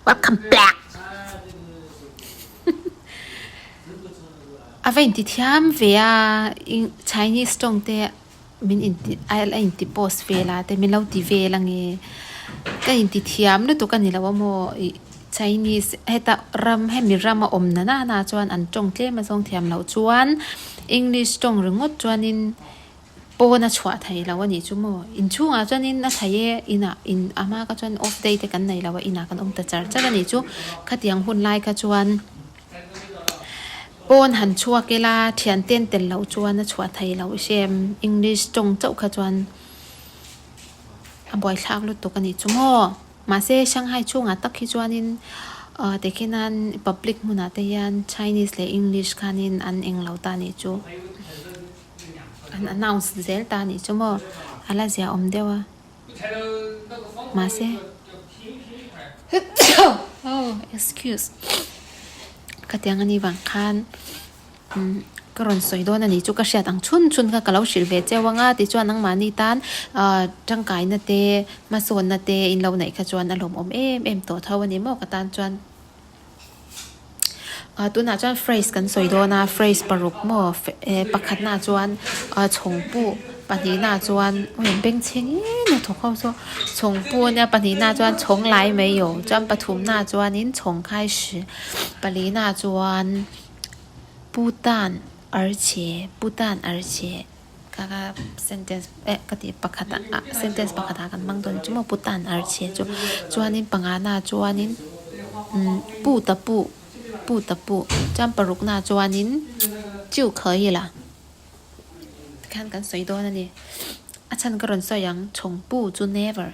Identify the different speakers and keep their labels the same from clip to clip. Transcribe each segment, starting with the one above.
Speaker 1: Welcome back. A va inti thiam ve a, Chinese tawng te min inti a inti post vel a te min lo ti vel ange. Ka inti thiam lutuk a ni lo a maw ih Chinese heta ram hemi rama awm na nana chuan an tawng tlem a zawng thiam loh chuan English tawng ringawt chuanin Pawn a chhuah thei lo a nih chu maw? Inchhungah chuanin a thei e, inah in a hma kha chuan off day te kan nei lo a, inah kan awm ta char char a nih chu. Khatiang hun lai kha chuan pawn han chhuak ila thiante an tel loh chuan a chhuah thei lo i hrem. English tawng chauh kha chuan a buaithlak lutuk a nih chu maw? Mahse Shanghai chhungah tak hi chuanin ah tikhian public hmunah te hian Chinese leh English khanin an englo ta a nih chu. An announce zel ta anih chu maw a la zia awm deuh a mahse oh excuse ka tiang anih vang khan umm ka rawn sawi dawn anih chu ka hriat ang chhun chhun kha ka lo hrilh ve cheu ang a tichuan nangmahni tan ah tangkaina te hmasawnna te in lo neih kha chuan a lawmawm em em tawh tho a ni maw ka tan chuan. Ah tunah chuan phrase kan sawi dawn a phrase paruk maw eh pakhatnaah chuan ah chhawngpu pahnihnaah chuan aw bengchheng em a thawk ho chu chhawngpu ania pahnihnaah chuan chhawng lai mai aw chuan pathumnaah chuanin chhawng khai hri palinaah chuan pu tan archhe pu tan archhe ka ka sentence eh ka tih pakhat ah sentence pakhat ah kan hmang dawn chu maw pu tan archhe chu chuanin pangana chuanin umm pu ta pu pu ta pu chuan parukna chuanin chiu khawi ila tikhan kan sawi dawn a ni a chhan ka rawn sawi ang chhawng pu chu never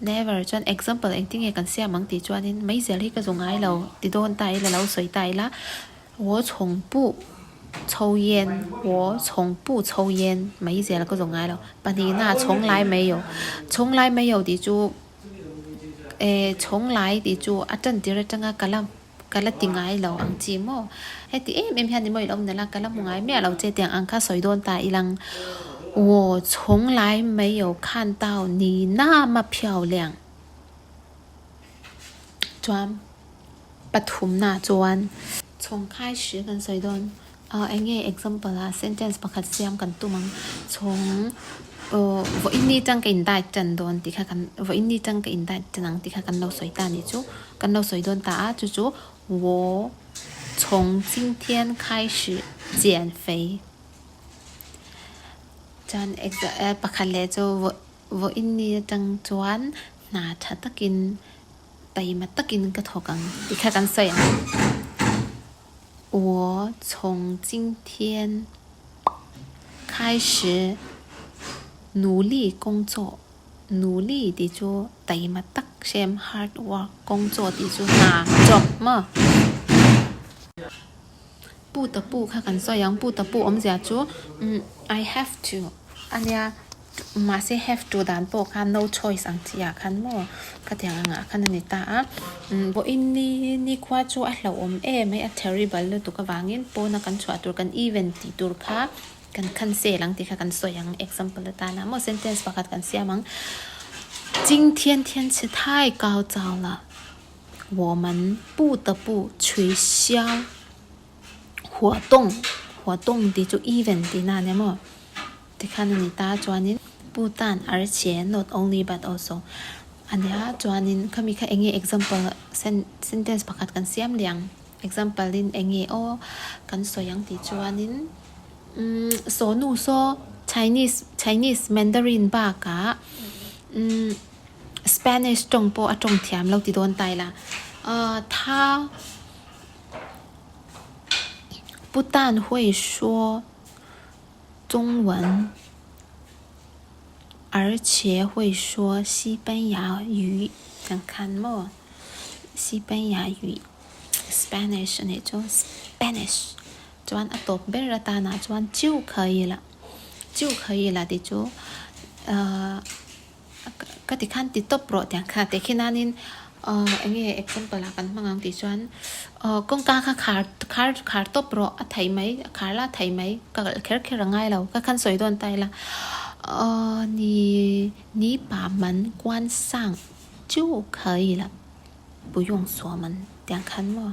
Speaker 1: never chuan example engtin nge kan siam ang tih chuanin meizel hi ka zu ngai lo ti dawn ta ila lo sawi ta ila. 我从不抽烟我从不抽烟 meizel ka zawng ngai lo pahnihna 从来没有从来没有 tih chu eh 从来 tih chu a tan tir atanga ka la ka la ti ngai lo ang chi maw heti em em hian ni maw i lo awm nalh a ka la hmu ngai miah lo che tiang ang kha sawi dawn ta ilang 我从来没有看到你那么漂亮 chuan Pathumna chuan chhawng khai hri kan sawi dawn ah eng nge example ah sentence pakhat siam kan tum ang chhawng aw vawiin tang ka in diet tan dawn tih kha kan vawiin tang ka in diet tan ang tih kha kan lo sawi ta nih chu kan lo sawi dawn ta a chu chu 我从今天开始减肥 chuan pakhat leh chu vawiin atang chuan hna tha takin Taima takin ka thawk ang tih kha kan sawi ang. 我从今天开始努力工作努力tih chu taima tak hrem hard work 工作 tih chu hna job maw. 不得不 kha kan sawi ang 不得不 awmzia chu I have to ania. Mahse have to dan pawh khan no choice ang chi ah khan maw ka tiang ang ah khan a ni ta a. Vawiin ni nikhua chu a hlauhawm em mai a terrible lutuk avangin pawna kan chhuah tur kan event tih tur kha kan cancel ang tih kha kan sawi ang example atana maw sentence pakhat kan siam ang 今天天气太高糟了我们不得不取消活动活动 tih chu event tih na ania maw. Tikhan a ni ta chuanin 不但而且 not only but also a nia chuanin khami kha eng nge example sentence pakhat kan siam liang example in eng nge aw kan sawi ang tih chuanin umm sawnu saw Chinese Chinese Mandarin bakah umm Spanish tawng pawh a tawng thiam lo ti dawn ta ila ah 他不但会说中文，而且会说西班牙语，想看么？西班牙语，Spanish 那种 Spanish，chuan a tawp ber atana chuan 就可以了，就可以了 tih chu ahh Ka ti khan ti tawp rawh tiang kha teh khi nanin ahh eng nge example ah kan hmang ang tih chuan ahh kawngka kha khar khar khar tawp rawh a theih mai a khar la theih mai ka kalh kher kher a ngai lo ka khan sawi dawn ta ila ahh ni ni pa man kuan sang chu kha i la. 不用锁门，tiang khan maw.